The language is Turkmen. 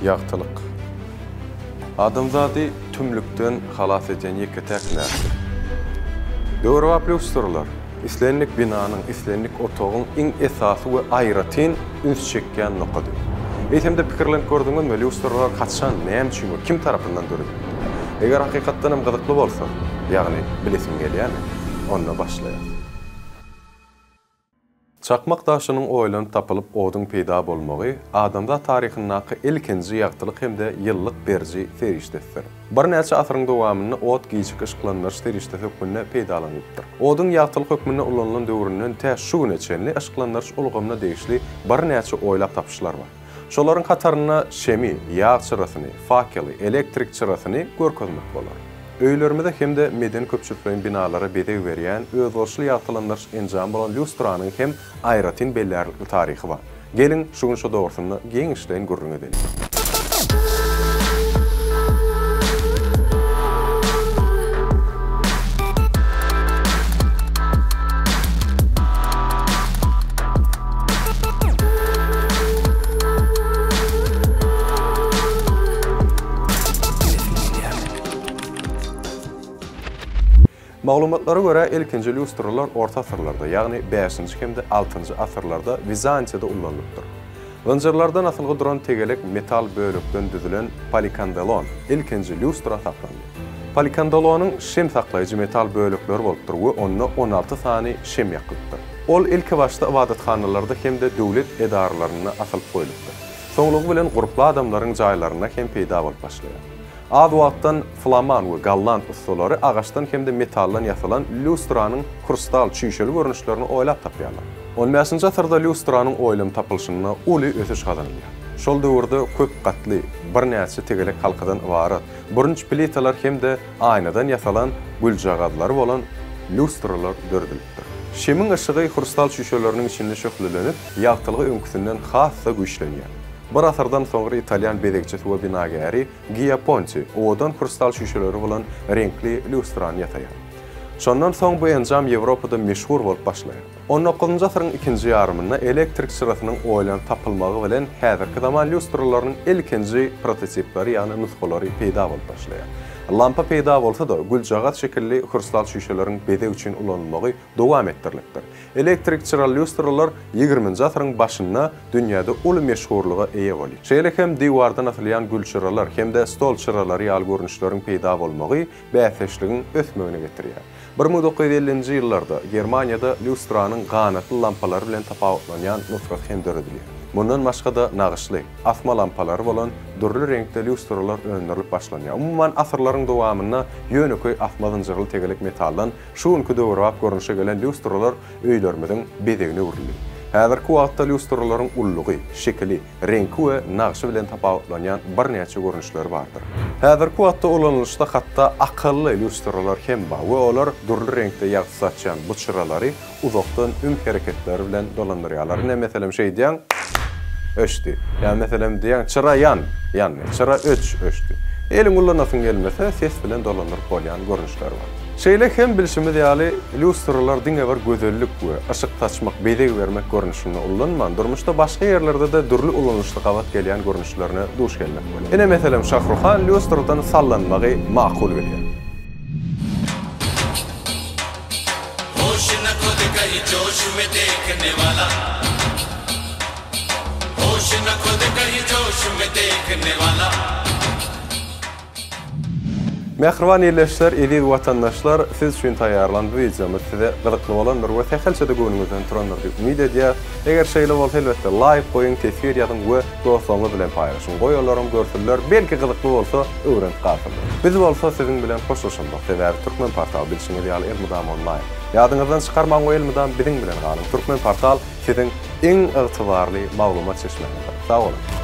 Ýagtylyk. Adamzady tümlükden halas edýän ýeke-täk närse. Döwrebap lýustrlar, islendik binanyň, islendik otagyň iň esasy we aýratyn üns çekýän nokady. Eýsem-de pikirlenip gördüňizmi, lýustrlar haçan, näme üçin we kim tarapyndan döredilipdir? Eger hakykatdan hem gyzykly bolsa, ýagny bilesiň gelýärmi? Onda başlaýas. Çakmak daşynyň oýlanyp tapylyp oduň peýda bolmagy adamzat taryhyndaky ilkinji ýagtylyk hem-de ýylylyk beriji serişdesidir. Birnäçe asyryň dowamynda ot gijeki yşyklandyryş serişdesi hökmünde peýdalanylypdyr. Oduň ýagtylyk hökmünde ulanylan döwründen tä şu güne çenli yşyklandyryş ulgamyna degişli birnäçe oýlap tapyşlar bar. Şolaryň hatarynda şemi, ýag çyrasyny, fakely, elektrik çyrasyny görkezmek bolar. Öýlerimize hem-de medeni-köpçülikleýin binalara bezeg berýän özboluşly ýagtylandyryş enjamy bolan lýustranyň hem aýratyn bellärlikli taryhy bar. Geliň, şu gün şo dogrusynda giňişleýin gürrüň edeliň. Maglumatlara görä, ilkinji lýustralar orta asyrlarda, ýagny bäşinji hem-de altynjy asyrlarda Wizantiýada ullanylypdyr. Zynjyrlardan asylgy duran tegelek metal bölekden düzülen polikandelon ilkinji lýustra hasaplandy. Polikandelonyň şem saklaýjy metal bölekleri bolupdyr we onda 16 sany şem ýakylypdyr. Ol ilkibaşda ybadathanalarda hem-de döwlet edaralarynda asylyp goýlupdyr. Soňlugy bilen gurply adamlaryň jaýlarynda hem peýda bolup başlaýar. Az wagtdan flaman we golland ussalary agaçdan hem-de metaldan ýasalan lýustranyň hrustal çüýşeli görnüşlerini oýlap tapýarlar. On bäşinji asyrda lýustranyň oýlanyp tapylyşynda uly ösüş gazanylýar. Şol döwürde köp gatly, birnäçe tegelek halkadan ybarat, bürünç plitalar hem-de aýnadan ýasalan güljagazlary bolan lýustralar döredilipdir. Şemiň yşygy hrustal çüýşeleriniň içinde şöhlelenip, ýagtylygy öňküsinden has-da güýçlenýär. Bir asyrdan soňra italýan bezegçisi we binagäri Giýa Ponti owadan hrustal çüýşeleri bolan reňkli lýustrany ýasaýar. Şondan soň bu enjam Ýewropada meşhur bolup başlaýar. On dokuzynjy asyryň ikinji ýarymynda elektrik çyrasynyň oýlanyp tapylmagy bilen häzirki zaman lýustralarynyň ilkinji prototipleri, ýagny nusgalary peýda bolup başlaýar. Lampa peýda bolsa-da, güljagaz şekilli hrustal çüýşeleriň bezeg üçin ulanylmagy dowam etdirilipdir. Elektrik çyraly lýustralar ýigriminji asyryň başynda dünýäde uly meşhurlyga eýe bolýar. Şeýle hem diwardan asylýan gülçyralar hem-de stol çyralary ýaly görnüşleriň peýda bolmagy bäsdeşligiň ösmegine getirýär. 1950-nji ýyllarda Germaniýada lýustranyň ganatly lampalary bilen tapawutlanýan nusgasy hem döredilýär. Mundan başga-da nagyşly, asma lampalary bolan dürli reňkde lýustralar öndürilip başlanýar. Umuman, asyrlaryň dowamynda ýönekeý asma zynjyrly tegelek metaldan Şu günki döwrebap görnüşe gelen lýustralar öýlerimiziň bezegine öwrüldi. Häzirki wagtda lýustralaryň ululygy, şekili, reňki we nagşy bilen tapawutlanýan birnäçe görnüşleri bardyr. Häzirki wagtda ulanylyşda hatda akylly lýustralar hem bar we olar dürli reňkde ýagty saçýan bu çyralary uzakdan üm hereketleri bilen dolandyrýarlar. Ine, meselem, şeýdýäň, öçdi. Ýa, meselem, diýýäň, çyra ýan, ýandy. Çyra öç, öçdi. Eliňi ulanasyň gelmese, ses bilen dolandyryp bolýan görnüşleri bar. Şeýle hem, bilşimiz ýaly, lýustralar diňe bir gözellik we yşyk saçmak, bezeg bermek görnüşinde ullanman, durmuşda başga ýerlerde-de dürli ulanyşda gabat gelýän görnüşlerine duş gelmek bolýar. Ine, meselem, Şahruhan lýustradan sallanmagy makul bilýär. Mähriban ildeşler, eziz watandaşlar, siz üçin taýýarlan bu wideomyz size gyzykly bolandyr we sähelçe-de göwnüňizden turandyr diýip umyt edýäs. Eger şeýle bolsa elbetde laýk goýuň, teswir ýazyň we dostlaryňyz bilen paýlaşyň. Goý olaram görsünler, belki gyzykly bolsa öwrenip galsynlar. Biz bolsa siziň bilen hoşlaşamzok, sebäbi Türkmenportal bilşiňiz ýaly elmydama onlaýn. Ýadyňyzdan çykarmaň we elmydam biziň bilen galyň. Türkmenportal siziň iň ygtybarly maglumat çeşmäňizdir. Sag boluň!